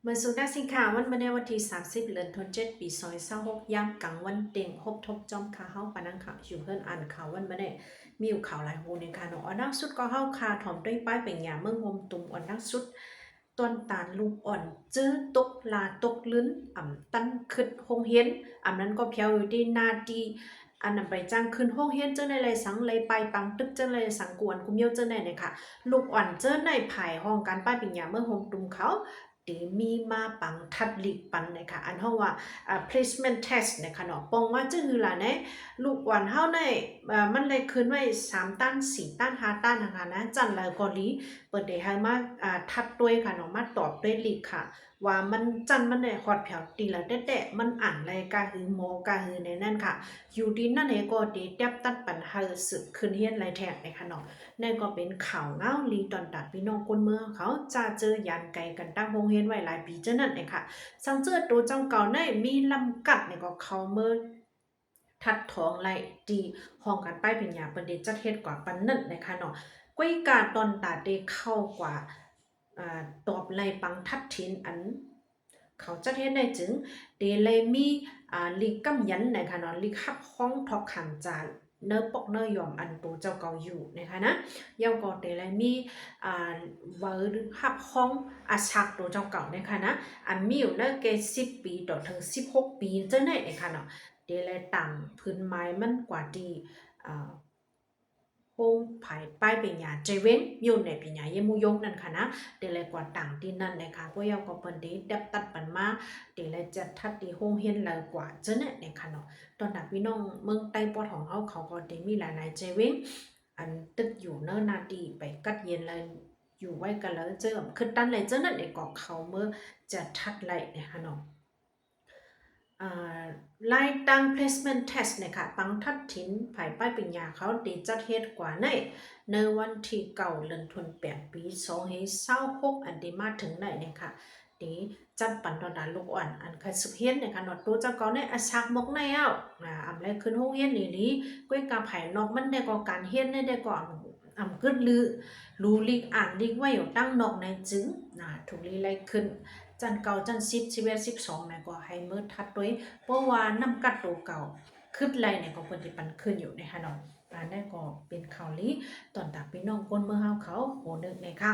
ມາສູ່ນັກສິງຂາວ ວັນມື້ໃນວັນທີສາມສິບ ເດືອນທວນເຈັດ ປີສອງພັນຊາວຫົກ ຍາມກາງວັນເຕັງ ພົບທົບຈອມຂ່າວເຮົາ ປະນັງຂ່າວຢູ່ເຮືອນ ອ່ານຂ່າວວັນມື້ໃນ ມີຢູ່ຂ່າວຫຼາຍຫົວໃນຄະເນາະ. ອັນດັງສຸດກໍເຮົາຄາຖອມດ້ວຍປ້າຍປັນຍາເມືອງໂຮມຕຸມ ອັນດັງສຸດ ຕອນຕາລູກອ່ອນເຈີຕົກລາຕົກລື່ນ ອຳຕັນຄຶດໂຮງຮຽນ ອຳນັ້ນກໍພຽວຢູ່ທີ່ໜ້າທີ່ ອັນນຳໄປຈ້າງຂຶ້ນໂຮງຮຽນເຈີໃນໄລສັງ ໄລປາຍປັງຕຶກເຈີໃນໄລສັງ ກວນກຸມໂຍເຈີໃນນະຄະ. ລູກອ່ອນເຈີໃນພາຍຫ້ອງການປ້າຍປັນຍາເມືອງໂຮມຕຸມເຂົາ ທີ່ມີມາປັງທັດລີກປັນນະຄະ ອັນຮ້ອງວ່າ ເອີ placement test ນະຄະເນາະ. ປ່ອງວ່າຈື່ຄືລາໃນ ລູກອ່ອນເຮົາໃນ ເອີ ມັນໄດ້ຂຶ້ນໄວ້ສາມຕານ ສີ່ຕານ ຫ້າຕານນະຄະນະ ຊັ້ນໃດກໍດີ ເປີດໄດ້ໃຫ້ມາ ອາ ທັດດ້ວຍຄະເນາະ ມາຕອບດ້ວຍລີກຄະ ວ່າມັນ ຊັ້ນມັນໄດ້ຮອດແຖວຕີລະແຕ່ໆ ມັນອ່ານໄດ້ກະຮື ມໍກະຮືໃນນັ້ນຄະ. ຢູ່ດີນັ້ນເອກໍໄດ້ແຕບຕັດປັນໃຫ້ສືບຂຶ້ນຮຽນໄດ້ແທ້ນະຄະເນາະ. ນັ້ນກໍເປັນຂ່າວງາວລີຕອນຕາພີ່ນ້ອງຄົນເມືອງເຮົາ ຈາເຈີຍານໄກກັນຕັ້ງໂຮງຮຽນໄວ້ຫຼາຍປີເຈົ້ານັ້ນເອງຄະ. ສັງເຈີໂຕເຈົ້າເກົ່າໃນມີລຳກັດນີ້ກໍເຂົ້າເມືອງທັດທອງໄດ້ທີ່ຫ້ອງການປ້າຍປັນຍາເພິ່ນໄດ້ຈັດເຮັດກວ່າປັນນັ້ນນະຄະເນາະ. ກ້ວຍກາຕອນຕາໄດ້ເຂົ້າກວ່າ ອາ ຕອບໄລ່ປັງທັດຖິ່ນອັນ ເຂົາຈັດເຮັດໄດ້ຈຶ່ງ ເດໄລມີ ອາ ລີກກຳຢັນນະຄະເນາະ ລີກຮັບຮອງທອກຂັນຈາເນີປອກເນີຢອມອັນໂຕເຈົ້າເກົ່າຢູ່ນະຄະນະ. ແລ້ວກໍເດໄລມີ ອາ ເວີຮັບຮອງອາສາກໂຕເຈົ້າເກົ່ານະຄະນະ ອັນມີຢູ່ໃນແກ່ສິບປີຕໍ່ເຖິງສິບຫົກປີເຈົ້າໃນນະຄະເນາະ. ເດໄລຕາມພື້ນໝາຍມັນກວ່າທີ່ ອາ ໂຮງພາຍປ້າຍປັນຍາເຈເວັງ ຢູ່ໃນປັນຍາເຢມຸຍົງນັ້ນຄະນະ ເດໄລກວ່າຕ່າງທີ່ນັ້ນນະຄະ. ພວກເຮົາກໍເພິ່ນໄດ້ແຕບຕັດປັນມາ ເດໄລຈັດທັດທີ່ໂຮງຮຽນລາວກວ່າເຈົ້າແນະນະຄະເນາະ. ຕອນນັ້ນພີ່ນ້ອງເມືອງໃຕ້ປອດຂອງເຮົາ ເຂົາກໍໄດ້ມີຫຼາຍໆເຈເວັງ ອັນຕຶກຢູ່ເນີໜ້າທີ່ໄປກັດເຢັນລາວ ຢູ່ໄວ້ກັນລາວເຈີ ຄຶດຕັນລາວເຈີນັ້ນເອງ ກໍເຂົ້າເມືອງຈັດທັດໄດ້ນະຄະເນາະ. ອາ ລາຍຕັ້ງ placement test ນະຄະ ປັງທັດຖິ່ນພາຍປ້າຍປັນຍາເຂົາໄດ້ຈັດເຮັດກວ່າໃນ ໃນວັນທີເກົ້າ ເດືອນທວນແປດ ປີສອງພັນຊາວຫົກ ອັນທີ່ມາເຖິງໃນນະຄະ ໄດ້ຈັດປັນຕໍ່ດາລູກອ່ອນອັນຄາຍສຸກຮຽນນະຄະເນາະ. ໂຕເຈົ້າເກົ່າໃນອາສາກໝວກໃນອາວ ອາ ອຳໄລຂຶ້ນໂຮງຮຽນອີ່ຫຼີ ກ້ວຍກາພາຍນອກມັນໄດ້ກໍການຮຽນໃນໄດ້ກໍ ອຳ ອຳກຶດລື ຮູ້ລີກອ່ານລີກໄວ້ຢູ່ຕັ້ງນອກໃນຈຶ່ງ ອາ ຖືກລີໄລ່ຂຶ້ນຊັ້ນເກົ້າ ຊັ້ນສິບ ສິບເອັດ ສິບສອງ ນະ ກໍໃຫ້ເມີທັດໂດຍ ເພາະວ່ານຳກັດໂຕເກົ່າ ຄຶດໄລ່ນະ ກໍເພິ່ນຊິປັນຂຶ້ນຢູ່ໃນຫັ້ນເນາະ. ອັນນັ້ນກໍເປັນຂ່າວລີຕອນຕາພີ່ນ້ອງຄົນເມືອງເຮົາເຂົາໂຫນຶກນະຄະ.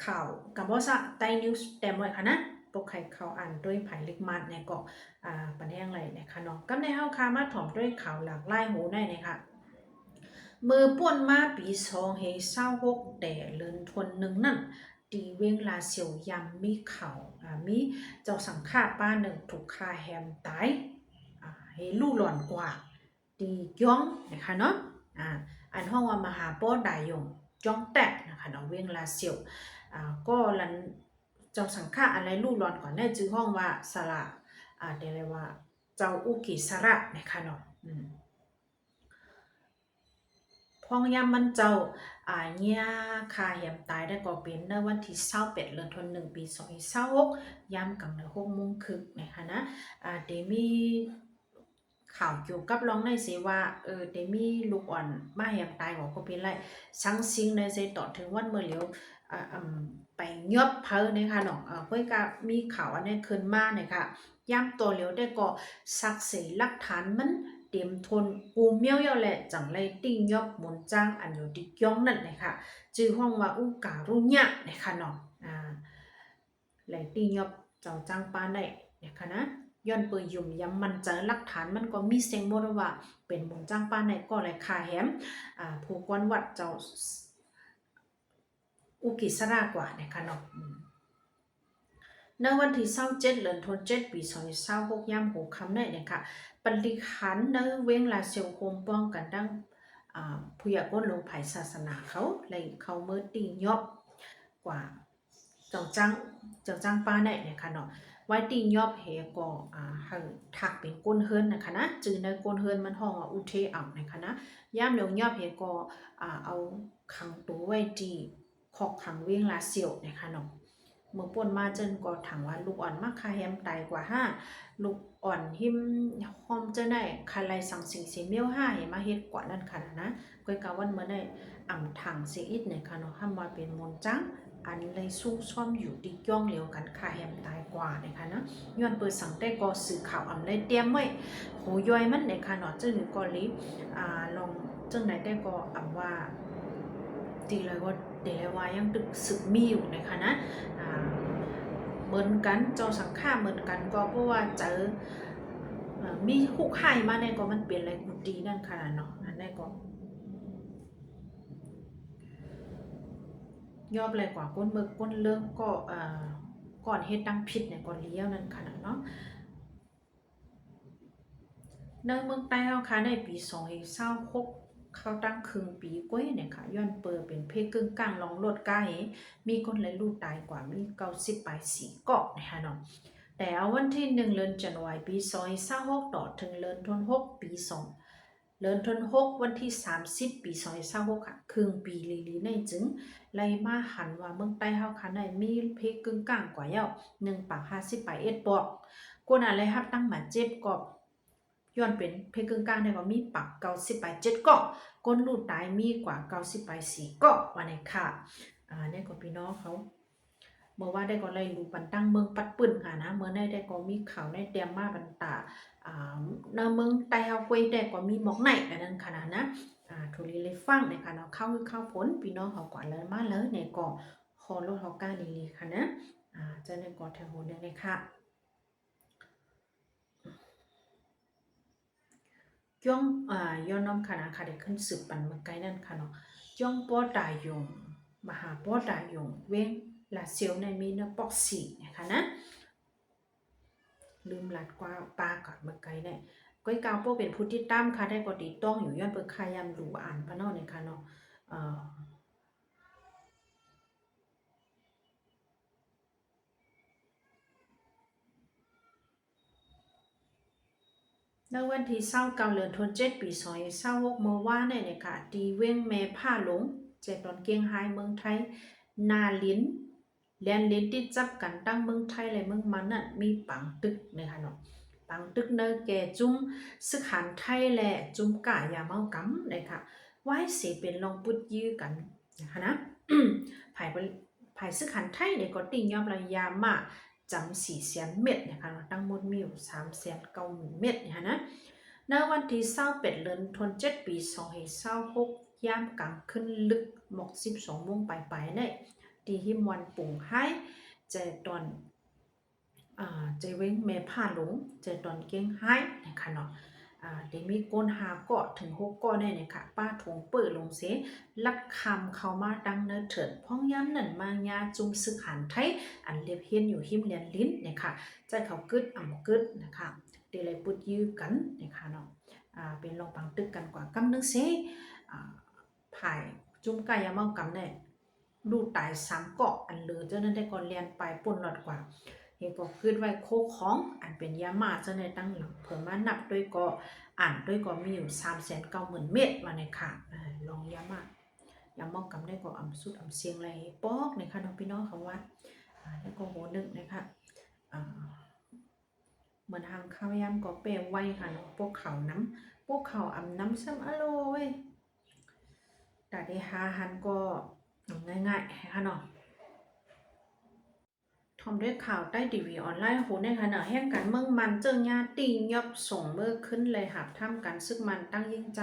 ຂ່າວກຳບໍ່ສະ ໄຕ້ນິວສ໌ ແຕ້ມໄວ້ຄະນະ ປົກໄຂ່ເຂົ້າອ່ານໂດຍໄຜລິກມານນະ ກໍ ອາ ປັນແຮງໄລ່ນະຄະເນາະ. ກຳໃນເຮົາຄາມາຖອມໂດຍຂ່າວຫຼາກຫຼາຍໂຫໃນນະຄະ. ເມື່ອປ່ວນມາປີສອງພັນຊາວຫົກ ແຕ່ເດືອນທວນໜຶ່ງນັ້ນ ທີ່ວຽງລາຊຽວ ຍາມມີຂ່າວ ອາ ມີເຈົ້າສັງຄະປາໜຶ່ງຖືກຂ້າແຮມຕາຍ ອາ ໃຫ້ລູ້ຫຼອນກວ່າທີ່ກຽງນະຄະເນາະ ອາ ອັນຮ້ອງວ່າມະຫາໂປດາຍົງກຽງແຕກນະຄະເນາະ ວຽງລາຊຽວ ອາ ກໍລັນ ເຈົ້າສັງຄະອັນໄດ້ລູ້ຫຼອນກວ່ານັ້ນ ຈື່ຮ້ອງວ່າສະຫຼະ ອາ ແຕ່ລະວ່າ ເຈົ້າອຸກິສະລະນະຄະເນາະ ອືມ ພ້ອງຍາມມັນເຈົ້າ ອາ ເຫຍຂ້າແຮມຕາຍໄດ້ກໍເປັນໃນວັນທີຊາວແປດ ເດືອນທວນໜຶ່ງ ປີສອງພັນຊາວຫົກ ຍາມກາງເດີນຫົກໂມງຄຶ່ງນະຄະນະ ອາ ໄດ້ມີຂ່າວກ່ຽວກັບລອງໃນເສວ່າ ເອີ ໄດ້ມີລູກອ່ອນມາແຮມຕາຍກໍເປັນໄລ ສັງສິງໃນເສຕໍ່ເຖິງວັນເມື່ອຫຼຽວ ອາ ອຳ ໄປຍອບເພີນະຄະເນາະ ເອີ ເພິ່ນກະມີຂ່າວອັນນີ້ຂຶ້ນມານະຄະ. ຍາມຕໍ່ຫຼຽວແຕ່ກໍສັກເສຫຼັກຖານມັນເຕັມທົນກູແມວແລ້ວແຫຼະ ຈັ່ງໄດ້ຕິຍອບໝູນຈ້າງອັນຢູ່ທີ່ກຽງນັ້ນນະຄະ ຈື່ຮ້ອງວ່າອຸກາລຸຍະນະຄະເນາະ ອາ ໄດ້ຕິຍອບເຈົ້າຈ້າງປ່າໄດ້ນະຄະນະ ຍ້ອນເປີຍຢືນຢັນໝັ້ນໃຈຫຼັກຖານມັນກໍມີເສັງໝົດວ່າເປັນໝູນຈ້າງປ່າໄດ້ ກໍໄດ້ຂ້າແຮມ ອາ ຜູ້ກວນວັດເຈົ້າ ອຸກິສະລາກວ່ານະຄະເນາະ ອືມ ໃນວັນທີຊາວເຈັດ ເດືອນທວນເຈັດ ປີສອງພັນຊາວຫົກ ຍາມຫົວຄ່ຳໃນນະຄະ ປະລິກຫັນໃນວຽງລາຊຽວໂຮມປ້ອງກັນດັ່ງ ອາ ຜູ້ຢາກກົນລົງໄພສາສະໜາເຂົາ ໄດ້ເຂົ້າເມີຕິຍອບກວ່າເຈົ້າຈ້າງ ເຈົ້າຈ້າງປ່າໄດ້ນະຄະເນາະ ໄວ້ຕິຍອບເຮກໍ ອາ ໃຫ້ທັກເປັນກົ້ນເຮືອນນະຄະນະ ຈື່ໃນກົ້ນເຮືອນມັນຮ້ອງວ່າອຸເທເອົານະຄະນະ ຍາມດຽວຍອບເຮກໍ ອາ ເອົາຂັງໂຕໄວ້ທີ່ ຂອກຂັງວຽງລາຊຽວນະຄະເນາະ ເມື່ອປ່ວນມາເຈົ້າກໍຖັງວ່າລູກອ່ອນມາຂ້າແຮມຕາຍກວ່າຫ້າ ລູກອ່ອນຫິມຫ້ອມເຈົ້າໃນຄາໄລສັງສິງເສມຽວຫ້າ ໃຫ້ມາເຮັດກວ່ານັ້ນຄະນະ ກ້ອຍກາວັນເມື່ອໃນອຳຖັງເສອີດນະຄະເນາະ ຫ້າມວ່າເປັນໝູນຈ້າງ ອັນໄດ້ຊຸ່ມຊອມຢູ່ທີ່ກ້ຽງລຽວກັນ ຂ້າແຮມຕາຍກວ່າເນາະ ຍ້ອນເປີດສັງແຕ່ກໍສື່ຂ່າວອຳໄດ້ຕຽມໄວ້ໂຫຍ່ອຍມັນເນາະ ຈັ່ງນີ້ກໍເລີຍ ອາ ລອງຈັ່ງໃດແຕ່ກໍອຳວ່າ ຕີລະກໍ ແຕ່ວ່າຍັງຕຶກສືບມີຢູ່ເນາະ ອາ ເໝືອນກັນ ເຈົ້າສັງຄາເໝືອນກັນກໍເພາະວ່າໃຈ ເອີ ມີຮຸກຮ້າຍມາແນ່ກໍມັນເປັນໄລກູຕີນັ້ນຂະໜາດເນາະ ອັນໃດກໍ ຍອບໄລກວ່າກົ້ນເມິກກົ້ນເລິກກໍ ເອີ ກ່ອນເຮັດຕັ້ງຜິດນີ້ກໍລຽວນັ້ນຂະໜາດເນາະ ໃນເມືອງໃຕ້ເຮົາຄະໃນປີສອງພັນຊາວຫົກ ເຂົ້າຕັ້ງເຄິ່ງປີກວ່ານີ້ຄະ ຍ້ອນເປີເປັນເພກຶ້ງກ້າງລອງລົດກ້າເຮ ມີຄົນໄດ້ລູກຕາຍກວ່າມີເກົ້າສິບປາຍສີ່ເກາະນີ້ຄະເນາະ ແຕ່ເອົາວັນທີໜຶ່ງເດືອນຈັນວາ ປີສອງພັນຊາວຫົກ ຕໍ່ເຖິງເດືອນທັນວາ ປີສອງ ເດືອນທັນວາ ວັນທີສາມສິບ ປີສອງພັນຊາວຫົກ ຄະ ເຄິ່ງປີລີໆ ໃນຈຶ່ງໄລ່ມາຫັນວ່າເມືອງໃຕ້ເຮົາຄະໃນມີເພກຶ້ງກ້າງກວ່າແລ້ວ ໜຶ່ງປາກຫ້າສິບປາຍເອັດປອກ ຄົນອາໄລຮັບຕັ້ງບາດເຈັບກໍ ຍ້ອນເປັນເພກຶ້ງກ້າງແທ້ກໍມີປາກເກົ້າສິບປາຍເຈັດເກາະ ຄົນລູກຕາຍມີກວ່າເກົ້າສິບປາຍສີ່ເກາະວ່າແນ່ຄະ ອາ ແນ່ກໍພີ່ນ້ອງເຮົາ ເມື່ອວານໄດ້ກໍໄລ່ຮູ້ປັນຕັ້ງເມືອງປັດປືນຫັ້ນນະ ເມື່ອໃນໄດ້ກໍມີຂ່າວໃນຕຽມມາບັນຕາ ອາ ໃນເມືອງໃຕ້ເຮົາກ້ວຍໄດ້ກໍມີໝອກໄນອັນນັ້ນຂະນະນະ ອາ ໂທລີເລຟັງໃນຂະນະ ຂ່າວຄືຂ່າວຝົນ ພີ່ນ້ອງເຮົາກວ່າເລີຍມາເລີຍໃນກໍຮອລົດຮອການດີໆຂະນະ ອາ ຈາກນັ້ນກໍແຖວຫົວໜຶ່ງເລີຍຄະ. ກຽງ ອາ ຍ້ອນນ້ອມຂະນະ ຂ້າໄດ້ຂຶ້ນສືບປັນເມື່ອໄກນັ້ນຂະເນາະ ກຽງປໍຕາຍົງ ມະຫາປໍຕາຍົງ ເວັງລາຊຽວໃນມີເນື້ອປອກສີ່ນະຄະນະ ລືມລັດກວ່າປາກອນເມື່ອໄກແນ່ ກ້ອຍກ່າວບໍ່ເປັນຜູ້ຕິດຕາມຂ້າໄດ້ກໍຕິດຕ້ອງຢູ່ ຍ້ອນເພິ່ນຂະຫຍັນດູອ່ານປະເນາະນີ້ຂະເນາະ ເອີ ໃນວັນທີຊາວເກົ້າ ເດືອນທັນເຈັດ ປີສອງພັນຊາວຫົກ ເມື່ອວານນີ້ນະຄະ ທີ່ເວັງແມ່ຜາຫຼົງ ແຈກຕອນກຽງຮາຍ ເມືອງໄທ ໜ້າລິນ ແລນລິນຕິດຈັບກັນ ທັງເມືອງໄທ ແລະ ເມືອງມານນັ້ນ ມີປາງຕຶກນະຄະເນາະ ປາງຕຶກໃນແກ່ຈຸ້ມຊຶກຫານໄທ ແລະ ຈຸ້ມຄ້າຢາເມົາກຳນະຄະ ວາຍເສເປັນລອງປຶດຢື້ກັນນະຄະນະ ຝ່າຍ ຝ່າຍຊຶກຫານໄທນີ້ກໍຕິຍອມລະຢາມ້າ ຈຳສີ່ແສນເມັດນະຄະເນາະ ທັງໝົດມີຢູ່ສາມແສນເກົ້າໝື່ນເມັດນີ້ຫັ້ນນະ ໃນວັນທີຊາວແປດ ເດືອນທັນເຈັດ ປີສອງພັນຊາວຫົກ ຍາມກາງຄືນລຶກໝອກສິບສອງໂມງປາຍໆ ໃນທີ່ຮິມວັນປຸງໄຮ ໃຈຕອນ ອາ ໃຈເວັງແມ່ຜາຫຼົງ ໃຈຕອນກຽງຮາຍນະຄະເນາະ ອາ ໄດ້ມີຄົນຫ້າເກາະເຖິງຫົກເກາະແນ່ນະຄະ ປາຖົງເປີລົງເສ ລັດຂ້າມເຂົ້າມາທາງເນີເທີນ ພ້ອມຍາມນັ້ນມາຍາຈຸ້ມຊຶກຫານໄທ ອັນເລັບເຫັນຢູ່ຮິມແລນລິນນະຄະ ໃຈເຂົາກຶດອຳກຶດນະຄະ ໄດ້ໄລ່ປຶດຢື້ກັນນະຄະເນາະ ອາ ເປັນລອງປາງຕຶກກັນກວ່າກຳໜຶ່ງເສ ອາ ຝ່າຍຈຸ້ມຄ້າຢາເມົາກຳແນ່ ລູກຕາຍສາມເກາະ ອັນເຫຼືອເຈົ້ານັ້ນໄດ້ກໍແລ່ນໄປປົນລອດກວ່າ ເຫັນກໍຄຶດໄວ້ໂຄຂອງ ອັນເປັນຢາມ້າເຈົ້າໃນຕັ້ງຫຼັງ ເພິ່ນມານັບດ້ວຍກໍ ອັນດ້ວຍກໍມີຢູ່ສາມແສນເກົ້າໝື່ນເມັດວ່າແນ່ຄະ ເອີ ລອງຢາມ້າ ຢາເມົາກຳໄດ້ກໍອຳສຸດອຳສຽງໄລ່ປອກນະຄະເນາະ ພີ່ນ້ອງເຮົາວ່າ ອາ ໄດ້ກໍໂຫໜຶ່ງນະຄະ ອາ ເໝືອນຫາງຂ່າວຍາມກໍແປໄວຂະເນາະ ພວກເຂົານຳ ພວກເຂົາອຳນຳຊ້ຳ ອະໂລຍ ຕາໄດ້ຫາຫັນກໍງ່າຍໆ ໃຫ້ຂະເນາະ ພ້ອມດ້ວຍຂ່າວໃຕ້ທີວີອອນລາຍ ໂຫ ໃນຂະນະແຫ່ງການເມືອງມັນ ເຈີຍາດຕິຍອບສົ່ງເມືອຄືນ ແລະ ຫາບທາມການຊຶກມັນຕັ້ງຍິງໃຈ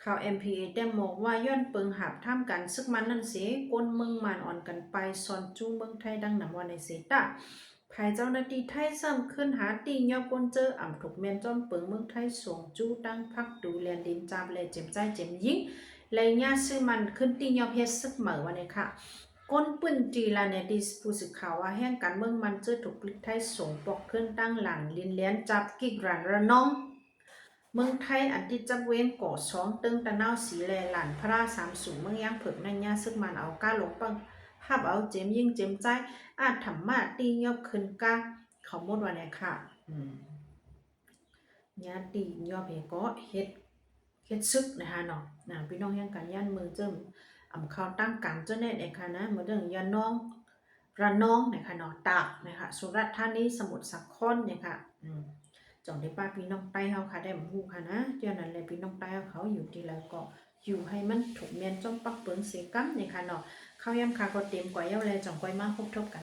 ຂ່າວເອັມພີເອ ແຕ້ມບອກວ່າ ຍ້ອນເປິງຫາບທາມການຊຶກມັນນັ້ນເສ ຄົນເມືອງມັນອ່ອນກັນໄປຊ່ອນຈູ້ເມືອງໄທດັ່ງນຳວ່າໃນເສຕາ ຝ່າຍເຈົ້າໜ້າທີ່ໄທຊ້ຳຂຶ້ນຫາຕິຍອບຄົນເຈີ ອຳທຸກແມ່ນຈອມເປິງເມືອງໄທ ສົ່ງຈູ້ຕັ້ງພັກດູແລນດິນຈາບ ແລະ ເຈັມໃຈເຈັມຍິງ ແລະ ຍາດຊຶກມັນຂຶ້ນຕິຍອບເຮັດຊຶກໃໝ່ວ່າແນ່ຄະ ຄົນພື້ນທີ່ລາວແນທີ່ຜູ້ສື່ຂ່າວວ່າ ແຫ່ງການເມືອງມັນເຈີຖືກປຶກໄທສົ່ງປອກຄືນຕັ້ງລານດິນແລນຈາບ ກິກຣານ ລະນອງ ເມືອງໄທ ອັນຕິດກັບເວັງກໍຊອງ ເຕີງຕານາວສີ ແລະ ລານພະລາສາມສູງ ເມືອງຍາງເຜິກນັ້ນ ຍາດຊຶກມັນເອົາກ້າລົງປະຮັບເອົາເຈັມຍິງເຈັມໃຈ ອາດທຳມາຕິຍອບຄືນກາເຂົາໝົດວ່າແນ່ຄະ ອືມ ຍາດຕິຍອບເຮັດກໍເຮັດ ເຮັດຊຶກນະຄະເນາະ ນະ ພີ່ນ້ອງແຫ່ງການຢ້ານເມືອງເຈີ ອຳເຂົ້າຕັ້ງການເຈົ້າແນ່ນະຄະນະ ເມືອງເດີງ ຍານອງ ລະນອງນະຄະເນາະ ຕາກນະຄະ ສຸລາດທານີ ສະໝຸດສາຄອນນະຄະ ອືມ ຈອງໄດ້ປ້າພີ່ນ້ອງໃຕ້ເຮົາຄະ ໄດ້ຮູ້ຄະນະ ຍ້ອນນັ້ນແຫຼະ ພີ່ນ້ອງໃຕ້ເຮົາຢູ່ທີ່ໃດກໍຢູ່ໃຫ້ມັນຖືກແມ່ນ ຈົ່ງປັກເປິງເສກຳນະຄະເນາະ ເຂົ້າຢ້ຳຂ້າກໍເຕັມກວ່າເຈົ້າແລ້ວ ຈັ່ງຄ່ອຍມາພົບທົບກັນ.